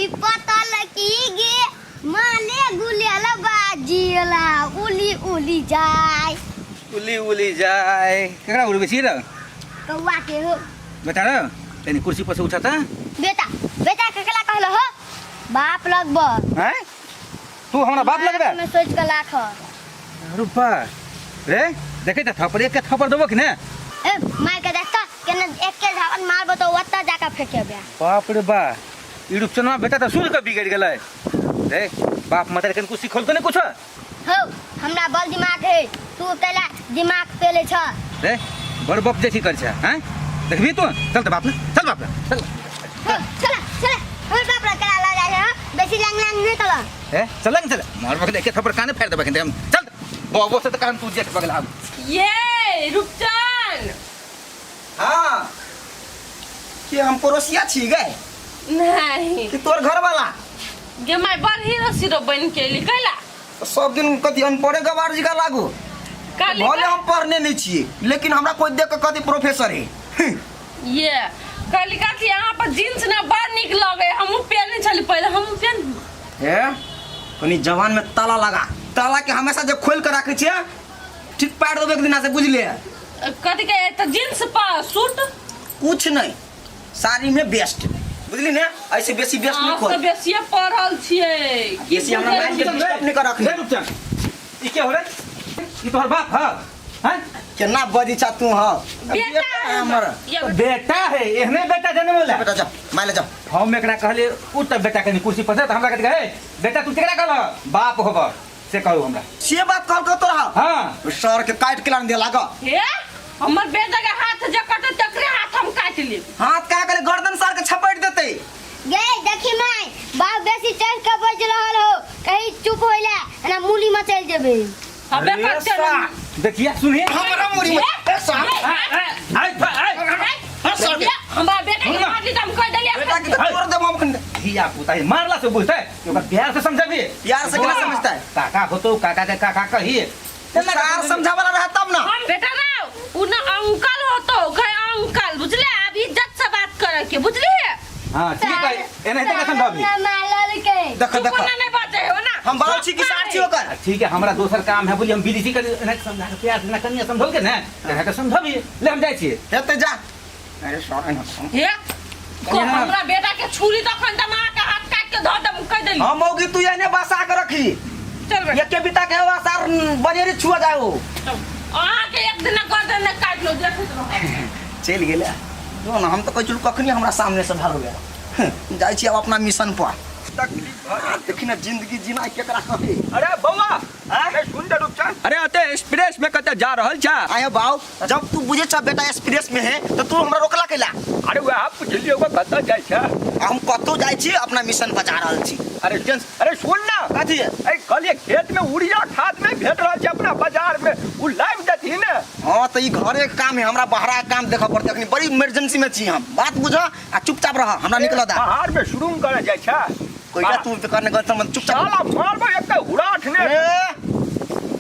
ई पतल की गे माले गुलेल बाजिला उली उली जाय। उली उली जाय केकरा उड़बै छी रे? कौआ के हो। बेटा रे, तनी कुर्सी पर से उठा त। बेटा बेटा केकरा कहलो हो? बाप लगब। हैं, तू हमरा बाप लगबे? में सोच के लाख। रुपा रे, देखे त थप्पड़, एक के थप्पड़ देबो कि ने? ए मार के देख त केना एक के झावन मारबो तो ओत्ता जाके फेकेबे। बाप रे बा, ई रूपचनवा बेटा त सुन के बिगड़ गेलै रे। बाप मतारी कन कुछ सिखौलको ने कुछ? हो, हमरा बल दिमाग है, तू कैला दिमाग पेले छ। रे बड़ बाप जैसी कर छ हैं, देखबी तू? चल त बाप ने, चल बाप ने, चल। हो, चला चला, हमर बाप ला केला ला जाय है, बेसी लांग लांग नहीं चला। ए चल न चल, मार बगल एक थप्पड़ काने फेर देबे हम। चल बाबो से त कान तू जेठ बगल आब। ये रूपचंद। हाँ, के हम पड़ोसिया छी गए? नहीं। कि तोर घर वाला? गे my, बड़ हीरो सीरो बन के एली कैला? सब दिन कथी अनपढ़े गवार जी का लागू? काली। भले हम पढ़ने नहीं छिए, लेकिन हमरा कोई देख के कथी प्रोफेसर है। ये कहली कथी यहाँ पर जींस ना बड़ निक लगे, हमहूँ पहनने छली पहले, हमहूँ पहन। हे, कनी जवान में ताला लगा, ताला के हमेशा जब खोल के रखे छिए ठीक पार देबे एक दिना से, बुझलिए? कथी के तो जींस पर सूट? कुछ नहीं, साड़ी में बेस्ट, बुझली ने? ऐसे बेसी बेस्ट नहीं अहाँ खोल। सब बेसिए पढ़ल छियै। बेसी हमरा माइंड के डिस्टर्ब नहीं कर रखनी। रे रूपचंद, ई के हो रे? ई तोहर बाप ह? हैं? केना बजी छा तू? ह, बेटा है हमर। ये तो बेटा है, एहने बेटा जन्म होला। बेटा जा, माले जा। हम एकरा कहले उठ त बेटा कनी कुर्सी पर से, त हमरा कहते हे बेटा तू केकरा कहल बाप होब से कहू हमरा। से बात कहल के तोरा? हाँ। सर के काट के लान दे लाग। हे, हमर बेटा के हाथ जे कटे तकरे हाथ हम काट लेब। हाथ का करे, गर्दन सर के छपट देते। गे देखी माय, बाप बेसी चढ़ के बज रहल हो, कहीं चुप होइला ना मूली में चल जेबे। हबे अरे कटे सा। देखिया सुनिए। हमरा मुड़ी में ए सा। आय आय ए सर के। हमरा बेटा के मारली त हम कह देलियै। बेटा के तो तोड़ देब हम अखन। धिया पुता है, मारला से बुझते, ओकरा प्यार से समझाबी। प्यार से केना समझता है? काका हो तो काका के काका कही। सार समझा वाला रहा तब ना। हम बेटा ना उ ना अंकल हो तो कहे अंकल, बुझले? अब इज्जत से बात करे के, बुझली? हाँ ठीक है, एनाहिते के समझाबी। मारल के। देख तू देख। कोना नहीं बाजे हो ना। हम बाल छी कि सार छी ओकर? ठीक है, हमरा दोसर काम है, बोलिए हम बीडीसी कर एनाहिते समझा के प्यार से ना कनिया समझल के ना एनाहिते के समझाबी। ले हम जाइ छियै। हेते जा। अरे सर एना। हे को हमरा बेटा के छुरी तखन त मां के हाथ काट के धऽ देम, कह देली। हम मौगी तू एने बसा के रखी। चल बेटा। एके बिता के हवा सार बनेरी छुआ जाए हो। अहाँ के एक दिन गर्दन ने काट लो, देखैत रहब। चलि गेलै जो ना, हम तऽ कहै छलहुँ कखनी हमरा सामने से भागि गेल। जाइ छी अब अपना मिशन पर। तकलीफ भऽ आ, देखी ना जिंदगी जीना केकरा कहै। अरे बौआ, अरे सुन दे रूपचंद, अरे अते एक्सप्रेस में कतऽ जा रहल छा? आयो बाऊ, जब तू बुझे छ बेटा एक्सप्रेस में है तो तू हमरा रोकला कैला? अरे वएह पुछलियौ कतऽ जाइ छा। हम कतौ जाइ छी, अपना मिशन पर जा रहल छी। अरे अरे सुन ना। कथी? ए कहलिए खेत में यूरिया खाद नहीं भेट रहल छै अपना बाजार में, उ लाइब देथिन ने। हाँ तो ई घरे के काम है, हमरा बाहरा के काम देखऽ पड़तै, अखनी बड़ी इमरजेंसी में छी हम। बात बुझ आ चुपचाप रह, हमरा निकलऽ दा। बाहर में शुरू करे जाइ छै। कोइला तू तो करने गलत मत, चुपचाप। साला मारबो एक हुराठ ने। ए!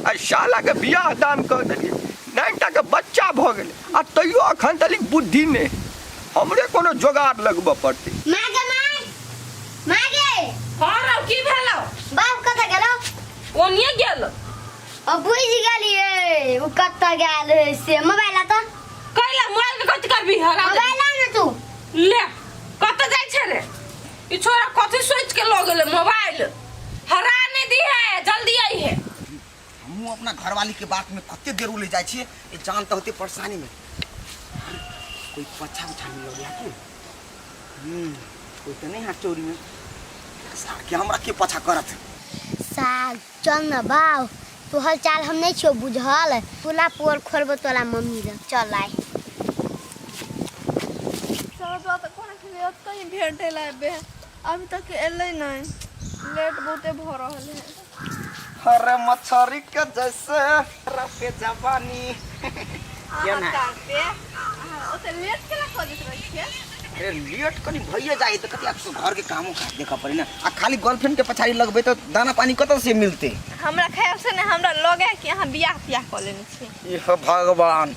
आ साला के बियाह दान कर देलियै, 9 के बच्चा भऽ गेलै आ तैयो अखन तलिक बुद्धि नहि। हमरे कोनो जोगाड़ लगबऽ पड़तै। माँ गे माय, माँ गे। हाँ रौ, की भेलौ? बाप कतऽ गेलौ? ओनिये गेल। ओ बुझि गेलियै ओ कतऽ गेल है से। मोबाइल आ तऽ। कैला मोबाइल के कथी करबी? हरा दे। मोबाइल आ ने तू। ले, कतऽ जाइ छै रे ई छोरा? कथी सोच के लऽ गेलै मोबाइल? हरा नहीं दी है, जल्दी आई है। हमहूँ अपना घरवाली के बात में कते देर उले जाइ छियै, ई जान तऽ होते परेशानी में। कोई पछा उछा नहीं लग की कोई तऽ नहीं हाथ चोरी में सार के हमरा के पछा करत। साग चल न बाव, तोहर चाल हम नहीं छियो बुझल। तोला पोर खोलबो तोला मम्मी लग चल आइ। चल तऽ कोना खेलियै, ओतहि भेटै लए एबै, अभी तक एलै नहि, लेट बहुते भऽ रहल है। अरे मछरी के जैसे रफे जवानी अहाँ ताते अहाँ ओते लेट केना कऽ दैत रहै छियै? अरे लेट कनी भइए जाइ तऽ कथी, आब घर के कामो काज देखऽ पड़े ने, आ खाली गर्लफ्रेंड के पछाड़ी लगबै तऽ दाना पानी कतऽ से मिलतै? हमरा ख्याल से ने हमरा लगे है कि अहाँ बियाह तियाह कऽ लेने छी। इह भगवान।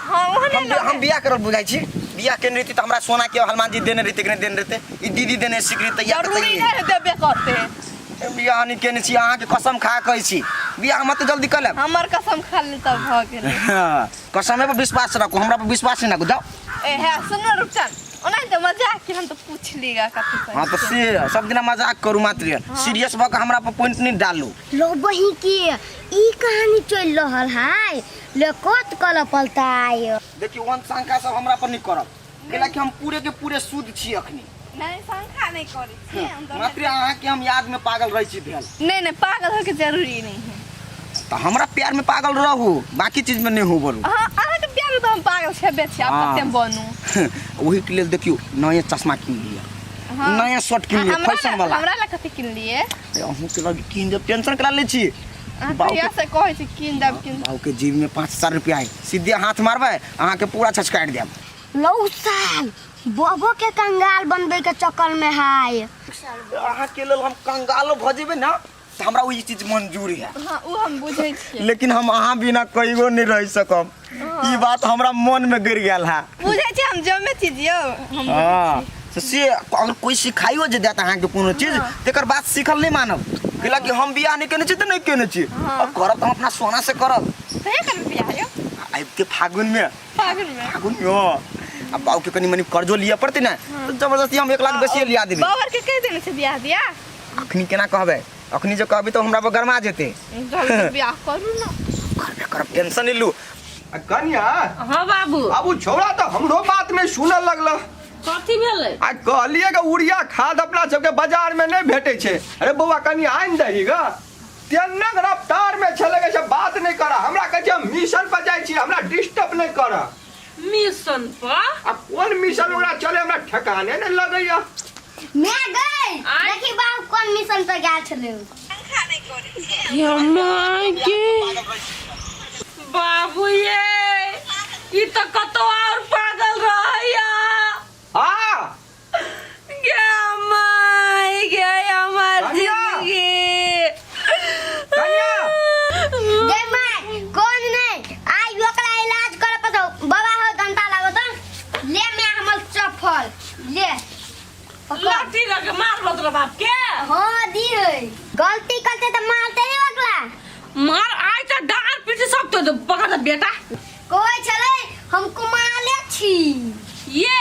हाँ, ओहने हम लगे। हम बियाह करल बुझाइ छी? बियाह केने रहती तऽ हमरा सोना के हनुमान जी देने रहते कि नहि देने रहते ई दीदी देने स्वीकृत तैयार जरूरी नहीं है देबे करते बियाह नहि केने छी अहाँके कसम खा कहै छी बियाह हम तऽ जल्दी कऽ लेब हमर कसम खा ले तब भऽ गेलै हाँ, कसमे पर विश्वास रखू हमरा पर विश्वास नहि रखू जाओ ए हे सुन न रुपचन ओना तऽ मजाक के हम तऽ पूछ लीगा कथी कहै हाँ तऽ से सब दिना मजाक करू मात्र सीरियस भऽ कऽ हमरा पर पॉइंट नहि डालू लो बही के ई कहानी चल रहल है ले कत कल पलताय देखियौ ओहन शंका सब हमरा पर नहि करब कैला कि हम पूरे के पूरे शुद्ध छी अखनी नहीं शंका नहीं करै छी हम तऽ मात्र अहाँके हम याद में पागल रहै छी भेल नहीं नहीं पागल होके जरूरी नहीं है तऽ हमरा प्यार में पागल रहू बाकी चीज में नहीं हो बरू अहाँ अहाँके प्यार में तऽ हम पागल छेबे छी आब हाँ। कते बनू ओही के लेल देखियौ नया चश्मा कीन लिअ हाँ। नया शर्ट कीन लिअ हमरा फैशन ला- वाला हमरा ला कथी किनलिए अहूँ के लग कीन देब टेंशन करा लै छी अहाँ बाबू कहिया के से कहै छी कीन देब कीन बाबू के जेब में 5000 रुपया है सीधे हाथ मारबै अहाँके पूरा छचकारि देब लौ साल बबो के कंगाल बनबे के चक्कर में है अहाँके लेल हम कंगालो भऽ जेबै ने तऽ हमरा ओहि चीज मंजूर है हाँ उ हम बुझै छियै लेकिन हम अहाँ बिना कहियो नहीं रह सकब ई बात हमरा मन में गिर गेल है बुझै छियै हम जमे चीज यौ हम हाँ तो से अगर कोई सिखाइयो जे देत अहाँके कोनो चीज तकर बात सीखल नहीं मानब कैला कि हम बियाह नहीं केने छी तऽ नहीं केने छी अब करब तऽ हम अपना सोना से करब कहिया करबै बियाह यौ आबिते फागुन में फागुन में फागुन में हाँ। आ बाबू के कनी मनी कर्जो लिअ पड़तै ने तऽ जबरदस्ती हम 1 लाख बेसी लिया देबै बाबर के कहि देने छै बियाह दिया अखनी केना कहबै अखनी जे कहबै तऽ हमरा पर गरमा जेतै जल्दी बियाह करू ने करबे करब टेंशन नहीं लू आ कनिया हाँ बाबू आब ओ छौड़ा तऽ हमरो बात नहि सुनऽ लगल कथी भेलै आ कहलियै कि यूरिया खाद अपना सबके बाजार में नहि भेटै छै अरे बौआ कनि आनि दही ग तेन्नक रफ्तार में छलै से बात नहि कर हमरा कहै छै हम मिशन पर जाइ छी हमरा डिस्टर्ब नहि कर मिशन पर आ कोन मिशन ओकरा चले हमरा ठेकाने नहि लगैया मैं गई आय। देखी बाबू कोन मिशन पर गेल छलै ये माय के बाबू ये ई तऽ कतौ और पागल रहैया हाँ गे माय गे हमर कनिया! जिंदगी कनिया! गे my कौन नहीं आई ओकरा इलाज करे पड़तो बाबा हो घंटा लागो तो ले मैं हमर चप्पल ले पकड़। लाठी लगे मारलो तोरा बाप के हाँ दी है गलती करते तो मारते नहीं ओकरा मार आइ तऽ डार पीठ सब तो पकड़ दे बेटा कहै छलै हम कुमारे छी ये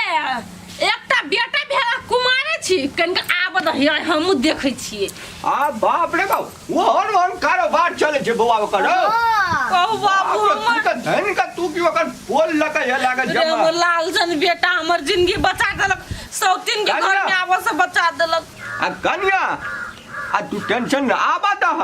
एकटा बेटा भेला कुमारे छी कनिक आब दही हमहूँ देखै छियै आ बाप रे बाप ओहन ओहन कारोबार चले छै बौआ ओकर हौ। हाँ। कहू बाबू बाप रे, तू हमर तऽ धन का तू की ओकर पोल लऽ के लागल रे जमा हमर लालजन बेटा हमर जिंदगी बचा देलक सौतीन के घर कनिया। में आबऽ से बचा देलक आ कनिया आ तू टेंशन न आबा दह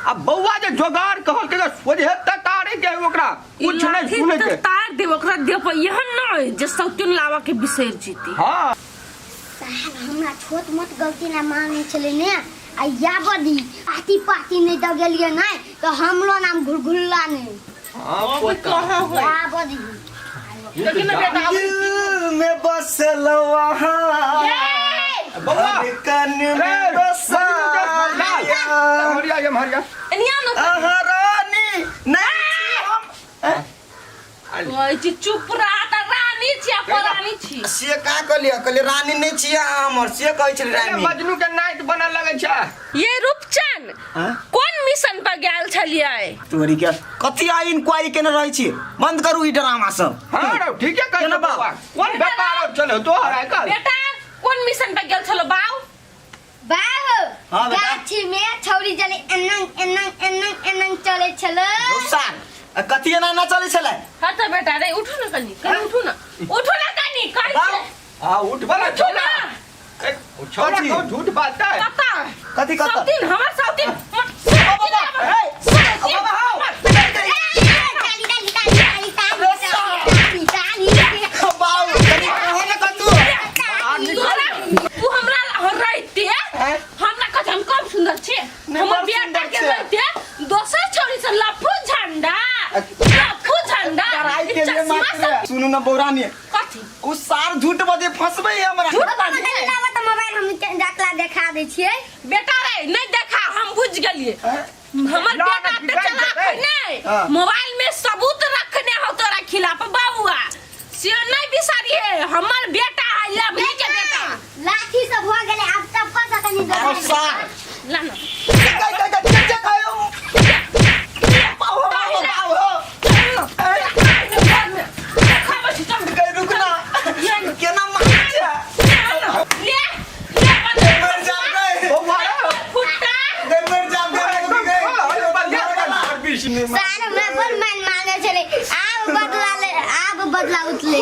आ बौआ जे जोगाड़ कहलकै तऽ सोझे ततारे के ओकरा कुछ नहीं लाठी सुने के तऽ तार देब ओकरा देह पर एहन नहि जे सौतीन लाबऽ के बिसरि जेतै हाँ साहब हमरा छोट मोट गलती ना माने छलै ने आ या बदी आती पाती नहीं दऽ गेलियै नहि तऽ हमरो नाम घुरघुल्ला नहि हाँ पोता। कहाँ होय या बदी लेकिन बेटा दिल में बसल वहाँ बौआ धड़कन में ए, बसा लाल, लिया। हरिया ये हरिया एनिया न अहाँ रानी नहीं छी हम कहै छी चुप रह तऽ रानी छी आ परानी छी से का कहलियै कहलियै रानी नहि छियै अहाँ हमर से कहै छलै रानी मजनू के नाइट बनऽ लगै छै ये रूपचन कोन मिशन पर गेल छलियै तोरी के कथी आ इंक्वायरी केने रहै छी बंद करू ई ड्रामा सब हाँ रौ ठीके कहै केना छौ बाप? बौआ कोन व्यापार आब चले तोहर आइ काल्हि बेटा कोन मिशन पर गेल छलो बाउ बाहो हाँ, बेटा। गाछी में छौरी जले एनंग एनंग एनंग एनंग चले छलै सार कथी एना ना चलै छलै हट तऽ बेटा रे उठू ने कनी कनी उठू ने उठू ने कनी कहै बाउ। छियै। हाँ उठ बला उठू छोड़ा ने ए, छोड़ा कथी? क्यों झूठ बाजता है कत्ता कथी कत्ता? सौतीन हमर सौतीन ए, बाबा, हाउ। ताली ताली ताली ताली ताली ताली ताली बाउ कनी कहो ने कतू तू हमरा रहिते हमरा कथी हम कम सुंदर छियै नहि, हमर बड़ बेटा सुन्दर के छियै। रहिते दोसर छौड़ी से लफू झंडा लफू झंडा लड़ाई के लिए चश्मा मात्र सब सुनू ना बौरानी कथी उ सार झूठ बजे फंसबै हमरा झूठ बाजै लावा तऽ मोबाइल हम जाकला देखा दै छियै बेटा रे नहीं देखा हम बुझ गेलिए हमर ना, बेटा ना, ते बिगाड़ चलाक देतै। नहीं हाँ। मोबाइल में सबूत रखने हो तोरा खिलाफ बाबुआ से नहीं बिसारी है हमर बेटा है लवली के बेटा। लाठी सब हो गेलै, आब चप्पल से कनी और दौड़। सार ला ना। गई गई गई चल चल आयो पाओ पाओ पाओ। देखाबै छी, चल। गई रुक ना, केना मार छै। ले ले बंद। मर जाब गई। बौआ रे, फुट्टा। गई मर जाब गई एकदम गई। अरे बढ़िया सर्विस। सार हमरा बड़ मन माने छलै, आब बदला ले, आब बदला उतले।